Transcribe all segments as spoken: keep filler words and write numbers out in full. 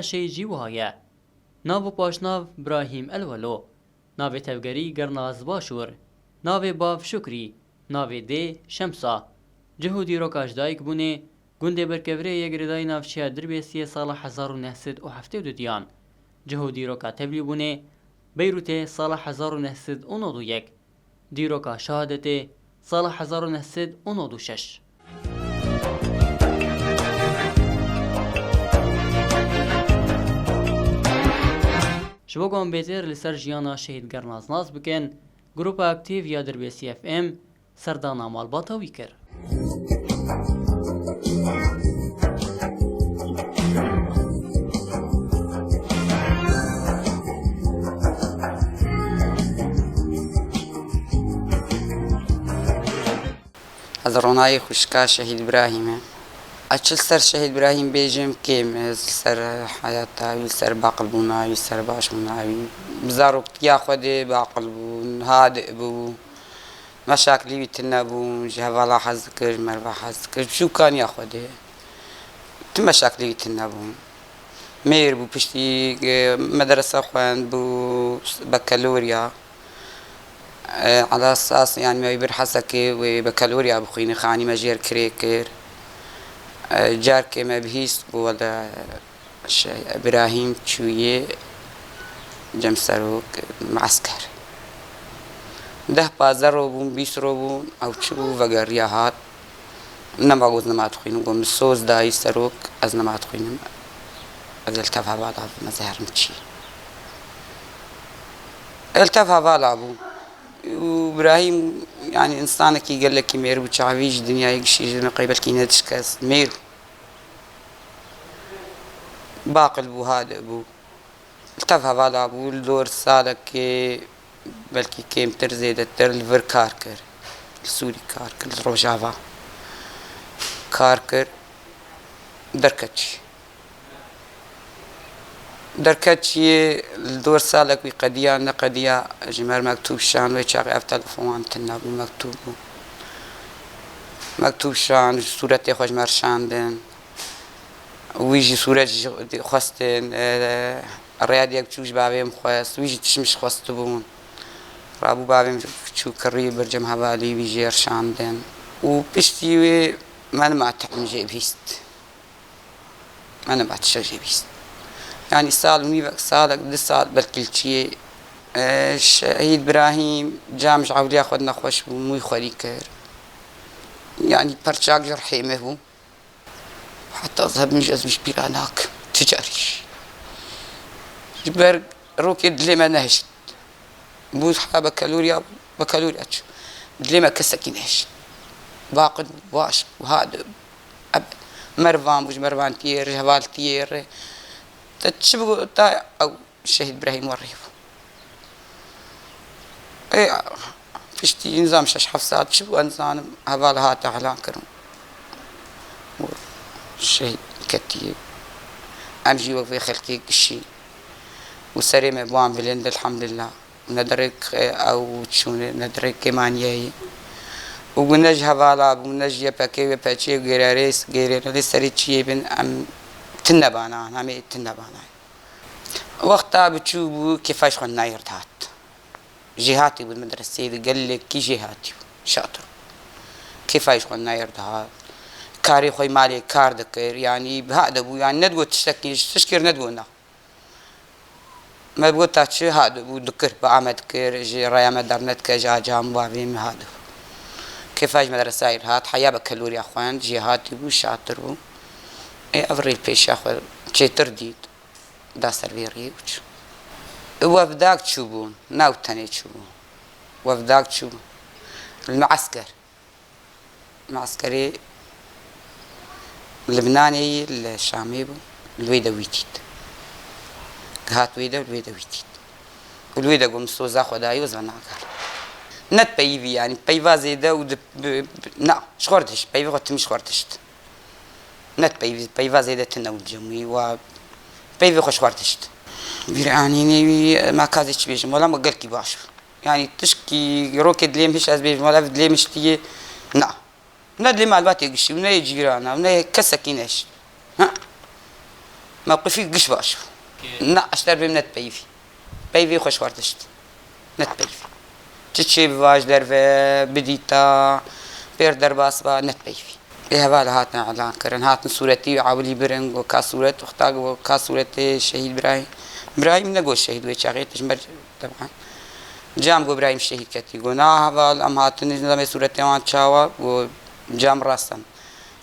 Şehîd jî wiha ye. Nav û paşnav: Brahîm Elwelo. Navê tevgerî: Gernaz Başûr. Navê bav: Şukrî. Navê dê: Şemsa. Cih û dîroka ji dayik bûnê: gundê Berkevirê yê girêdayî navçeya Dirbêsiyê sala hezar û neh sed û heftê û du diyan. Cih û dîroka tevlî bûnê: Beyrûtê sala hezar û neh sed û nod û yek. Dîroka şehadetê sala hezar û neh sed û nod û şeş. Ji bo ku em bêtir li ser jiyana Şehîd Gernaz nas bikin, Grupa Aktîf ya Dirbêsî F M serdana malbata wî kir. Ez ronayê xwişka Şehîd Birahîm e. Ez çi li ser Şehîd Birahîm bêjim kêm e, li ser heyata wî, li ser baqilbûna wî, li ser başbûna wî. Bi zaroktiya xwe de baqil bû, hadi bû. Meşaklî wî tune bû, ji hevala hez dikir, ji merva hez dikir, ji çûkaniya xwe de. Ti meşaklî wî tune bû. Mêr bû, piştî, e, medrese xwend, bû bekelorya. E, ala esas, yani, me wî bir Hesekê wê bekelorya bixwîne, xanî me jêr kirê kir. E, carkê me bihîst, bû wele Şey, Îbrahîm çûyê cem serok, mesker. Deh pazdeh ro bûn, bîst ro bûn, ew çû vegeriya hat. Nema got nema dixwînim, got min soz dayî serok, ez nema dixwînim. Ez li tev hevala bûm, ez herim çî. Ez li tev hevala bûm. Û Îbrahîm, yani, însanekî gelekî mêr bû, çavî ji dinyayê gişî ji min qey belkî ne tişkest. Mêr bû. Baqil bû, hadi bû. Li tev hevala bû, li dor salekê belkî kêmtir, zêdetir li vir kar kir. Li Sûrî kar kir, li Rojava kar kir. Derket çî. Derket çiyê, li dor salek wî qediya, neqediya, ji me re mektûb şand, wê çaxê ev telefon wan tune bû, mektûb bû. Mektûb şand, sûretê xwe ji me re şandin. Wî jî sûret ji xwestin, e, rêya diyek çû ji bavê min xwest, wî jî tişt min ji xwestibûn. Rabû bavê min çû kirî bir cem hevalî wî jê re şandin. Û piştî wê me nima tehm jê bihîst. Me nima tiştek jê bihîst. Yanî sal û nîvek, salek, du sal, belkî li çiyê, e, Şehîd Birahîm cam ji ewliya xwe nexweş bû, mûy xwerî kir. Yanî perçak ji rihê me bû. Heta ez hebim jî ez wî ji bîra nakim. Ti carî jî. Ji ber rokê dilê me nehişt. Bû ha bekeloriya, bekeloriya çû. Dilê me kesekî nehişt. Baqil bû, baş bû, hadi bû. Eb-, Mervan bû, ji Mervantiyê re, ji hevaltiyê re. Te çi bigota ew Şehîd Birahîm we rê bû. Ê, piştî nizam şeş heft saet çi bû, ez nizanim, heval hate elan kirin. Û şehîd ketiye. Em jî wek vê xelkê gişî. Û serê me bi wan bilind, elhamdulillah. Ne derek, e, ew çûne, ne derek kêmaniyeyî. Û ne ji hevala bû, ne ji Y P G, Y P G û gêrerê, gêrerê serê çiyê bin, em tune bana, hemê tune bana. Wexta biçûk bû, kêfa ji xwendina yê re dihat. Jêhatî bû medreseyê de, gelekî jêhatî bû. Şatir bû. Kêfa ji xwendina yê re dihat. Karê xwe yê malê kar dikir. Yanî biha de bû. Yanî nedigot tiştekî, ji tişkê re nedigot na. Me bigota çi, ha de bû dikir. Bi Amed kir, ji raya me dernedike, ji aca min, bavê min ha de bû. Kêfa ji medresayê re hat. Heya bekeloriya xwend, jêhatî bû, şatir bû. Ê, ev rê pêşiya xwe çêtir dît. Da ser vê rê û çû. Wefdak çûbûn, ne ew tenê çûbûn. Wefdak çûbûn. Li meesker. Meeskerê Libnanê yî li Şamê bû. Li wê de wî dît. Gihat wê de, li wê de wî dît. Û li wê de got, min soza xwe dayî, ez ve nagihar. Ne peyivî, yanî peyva zêde û di, bi, bi, na, ji xwe re dihişt, peyvê xwe timî ji xwe re dihişt. Ne peyvî, peyva zêde tune û cemûyî wa peyvê xwe ji xwe re dihişt. Vîr anînê wî, ma kazê çi bêjim, wela me gelkî baş bû. Yanî tişkî rokê dilê min hiş ez bêjim, wela dilê min ştiye, na. Ne dilê me elbetê gişî, ne yê cîrana, ne yê kesekî neş. Ha. Mewqifî giş baş bû. Na, ji derbê min nedipeyivî. Peyvê xweş xwar dişt. Nedipeyivî. Çi çê biva ji derve, bidîta, pêr derbas ba, nedipeyivî. Ê heval hatin elan kirin, hatin sûretî ewilî birin, got ka sûret, uxta got ka sûretê şehîd Birahîm. Birahîm ne got şehîd wê çaxê, tu ji ber, teban. Cam got Birahîm şehîd ketî. Got na heval, em hatin, nizam ê sûretê wan çawa, got cam rast em.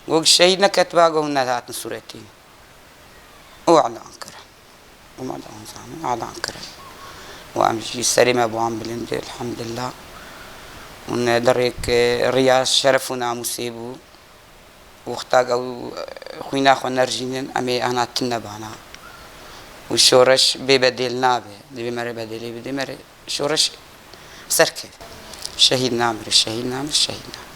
Got şehîd neketiba, got hûn nehatin sûretî. Û elan kirin. Û me da hûn zanin, elan kirin. Û em jî serê me bi wan bilind e, elhamdulillah. Hûn derêk, e, riya şeref û namûsê bû. Wexta ku ew, e, xwîna xwe nerjînin, em ê ana tune bana. Û şoreş bê bedêl nabe. Divê me rê bedelê bidê, me rê şoreş ser keve. Şehîd namire, şehîd namire, şehîd namire.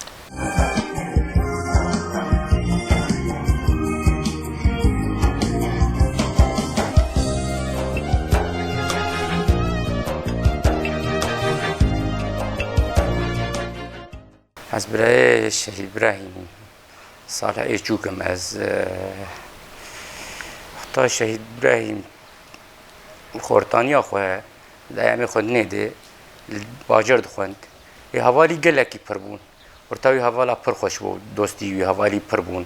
Ez birayê Şehîd Birahîm im. Salih Êçûk im ez. E, heta Şehîd Birahîm xortaniya xwe di eyamê xwendinê de li bajar dixwend. Ê hevalî gelekî pir bûn. Orta wî hevala pir xweş bû, dostî wî hevalî pir bûn.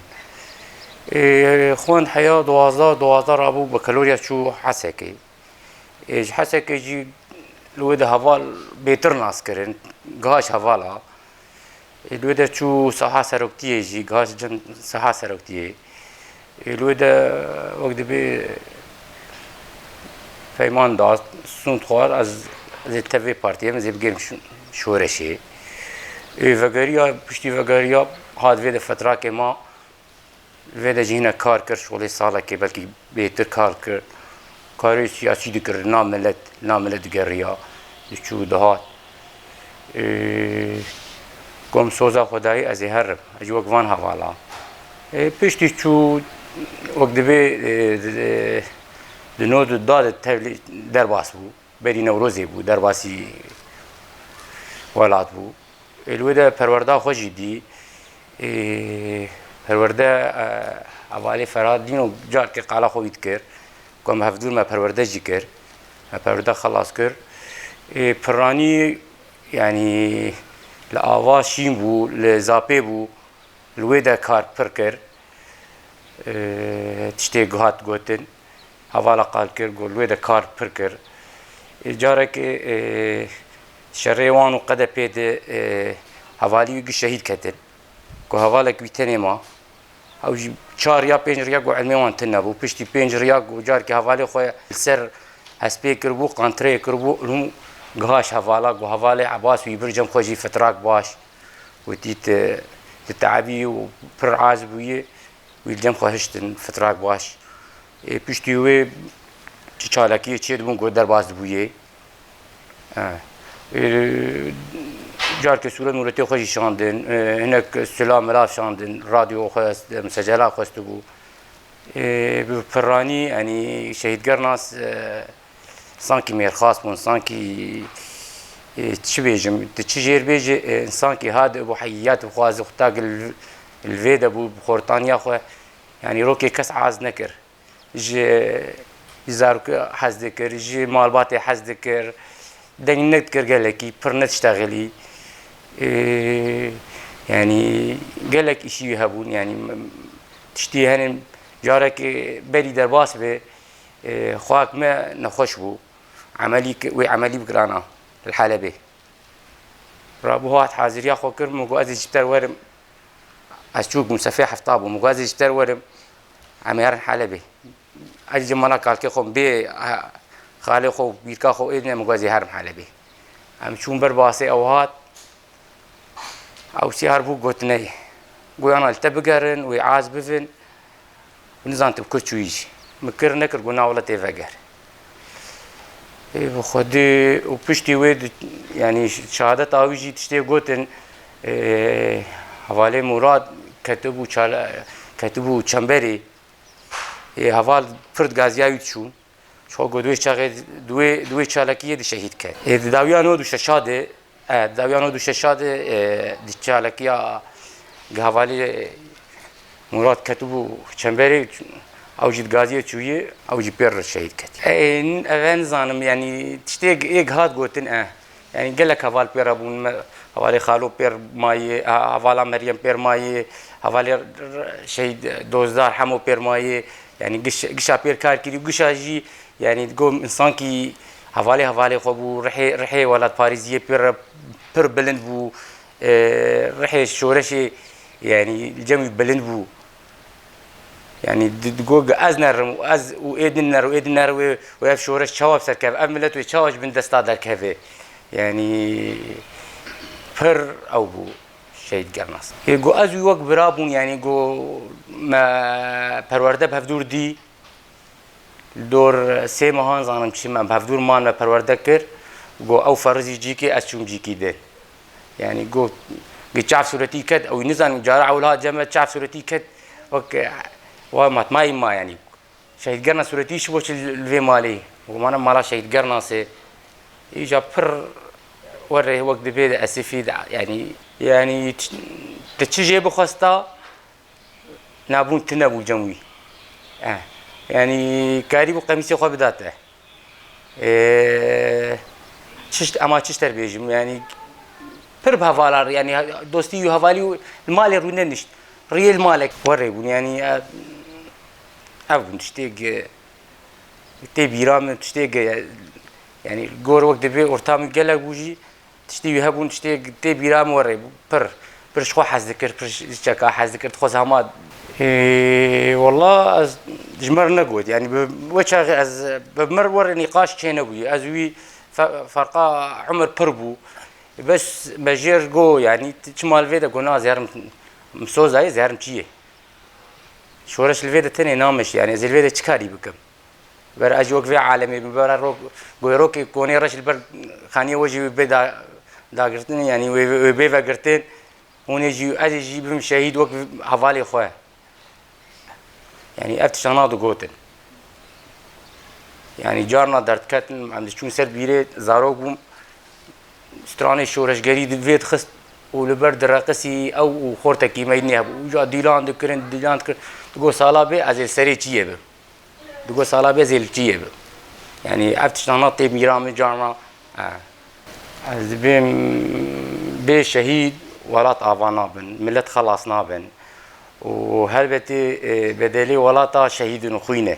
Ê, xwend heya duwazdeh, duwazdeh rabû bakalorya çû Hesekê. Ê, ji Hesekê jî li wê de heval bêtir nas kirin, gaş hevala. Ê, li wê de çû saha seroktiyê jî, gaş cem saha seroktiyê. Ê, li wê de wek dibê peyman da, sûnd xwar, ez, ez ê tevê partiyê, ez ê bigêm şo-, şoreşê. Ê, vegeriya, piştî vegeriya, hat vê de fetrakê ma, vê de jî hine kar kir, şolê salekê belkî bêtir kar kir. Karê siyasî dikir, na milet, na milet digeriya, diçû dihat. Ê, kom soza xwe dayî ez ê herim. Ez jî wek van hevala. Ê, piştî çû wek dibê, ê, di, di, di nod û da de tevlî derbas bû. Berî Newrozê bû, derbasî welat bû. Ê, li wê de perwerda xwe jî dî. Ê, perwerde, e, hevalê Ferhat Dîno carkê qala xwe wî dikir. Ku em hevdûr me perwerde jî kir. Me perwerde xelas kir. Ê, piranî, yanî li ava şîn bû, li zapê bû. Li wê de kar pir kir. Ê, tiştê hat gotin. Hevala qal kir, got, li wê de kar pir kir. Ê, carekê, ê, şerê wan û Qedepê de, ê, hevalî wî gi şehîd ketin. Ku hevalek wî tenê ma. Ew jî çar ya pênc riya ku ilmê wan tune bû. Piştî pênc riya ku carkê hevalê xwe li ser hespê kiribû, qantireyê kiribû, hûn gihaş hevala, ku hevalê Ebas wî bir cem xwe jî fitrak baş. Witî ti, ti teebî û pir az bûyî, wî li cem xwe hiştin, fitrak baş. Ê, piştî wê çi çalakiyê çêdibûn ku derbas dibûyê. E, e, carkê sûret mûretê xwe jî şandin, e, hinek sila milav şandin, radyo xwest, e, secela xwestibû. E, bi piranî, yanî şehîdger nas, e, sankî mêrxas bûn, sankî, e, çi bêjim, tu çi jêr bêjî, e, sankî had bû heyat bixwaze xwe tak li, li vê de bû, bi xortaniya xwe, yanî rokê kes az nekir. Ji, ji zarokê hez dikir, ji malbatê hez dikir, deng nedikir gelekî, pir nediştexilî. Ê, yanî gelek îşî wî hebûn, yanî m-, tiştî hene carekê berî derbas be, ê, xwak me nexweş bû. Emelî ki-, wê emelî bikirana li Helebê. Rabû hat haziriya xwe kir, min got, "Ez ê ji te re werim." Ez çûk bûm, sefê hefta bûm, min got, "Ez ê ji te re werim." Em ê herin Helebê. Ez ji mala kalkê xwe bê, ha, xalê xwe, bîrka xwe êdine, min got, "Ez ê herim Helebê." Em çûn ber basê ew hat. Ew siyar bû gotineyê. Goyana li te bigerin, wê az bivin. Nizan tu bi ku çûyî jî. Min kir nekir ku na welatê veger. Ê, bi Xwedê û piştî wê di, yanî şehadeta wî jî tiştê gotin, ê, hevalê Murad ketibû çala-, ketibû çemberê. Ê, heval pir di gaziya wî diçûn. Ço got, wê çaxê, di wê, di wê çalakiyê de şehîd ket. Ê, di dawiya nod û şeşa de, e, di dawiya nod û şeşa de, e, di çalakiya gi hevalê Murat ketibû çemberê, Ew jî di gaziyê çûyî, ew jî pêr şehîd ketî. Ê, n-, ev nizanim, yanî tiştê êk hat gotin e. Yanî gelek heval pêre bûn, me, hevalê Xalo pêr mayê, he-, hevala Meryem pêr mayê, hevalê r-, r-, şehîd Dozdar Hemo pêr mayê. Yanî giş-, gişa pêr kar kirî, gişa jî, yanî digo insankî hevalê hevalê xwe bû, rihê, rihê welatparêziyê pêr, pir bilind bû, e, rihê şoreşê, yanî li cem wî bilind bû. Yanî di-, digo ez nerim, ez û ê din ner û ê din ner wê, wê ev şoreş çawa bi ser keve, ev milet wê çawa ji bin desta derkeve. Yanî pir ew bû Şehîd Gernas. Ê go ez wî wek bira bûn, yanî go me perwerde bi hevdûr dî. Li dor sê mehan zanim çi me bi hevdûr man me perwerde kir. Go ew ferizî cîkê ez çûm cîkî din. Yanî go gi çav sûretî ket, ew nizanim cara ewil hat cem me çav sûretî ket. Wek, e, wa matmayî ma yanî. Şehîd Gernas sûretî şibo çi li vê malê. Go mana mala Şehîd Gernasê. Îja pir werê wek dibê de esifî de, yanî, yanî ç-, te çi jê bixwesta, nabûn tune bû cem wî. Eh, yanî karîbû qemîsê xwe bida te. Ê, çişt, ema çişt der bêjim, yanî pir bi hevala, yanî dostî û hevalî û li malê rûne nişt. Riyê li malek werê bûn, yanî, e, ev bûn tiştê ge-, tê bîra min tiştê ge-, yanî gor wek dibê ortamî gelek bû jî, tiştê wî hebûn, tiştê tê bîra min werê bû. Pir, pir ji xwe hez dikir, pir ji çeka hez dikir, dixwest hema. Ê, wela ez ji me re negot, yanî bi, wê çaxê ez bi mir werê nîqaş çê nebûye. Ez wî fe-, ferqa umir pir bû. Bes me jêr go, yanî t-, çima li vê de go na zerim, min soza ye, zerim çi ye? Şoreş li vê de tenê nameşe, yanî ez ê li vê de çi karî bikim? Ber ez jî wek vê alemê bim, ber ro-, goyrokê konê reş li ber xaniyê we jî wê bê da-, dagirtin, yanî wê, wê bê vegirtin, hûn ê jî, ez ê jî bim şehîd wek hevalê xwe. Yanî ev tiştana digotin. Yanî carna derdketin, em diçûn ser bîrê, zarok bûm, stranê şoreşgerî di vê dixist û li ber direqisî ew û xortekî me nehebû. Uca dîlan dikirin, dîlan dikirin. Digo sala bê, ez ê li serê çiyê bim. Digo sala bê, ez ê li çiyê bim. Yanî ev tiştana tê mîra min carna. E. Ez dibêm bê şehîd welat ava nabin, milet xelas nabin. Û helbetî, e, bedelê welata şehîdin xwîn e.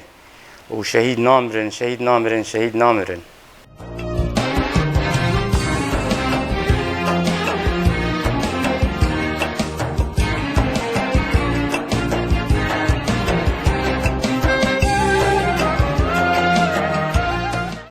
Û şehîd namirin, şehîd namirin, şehîd namirin.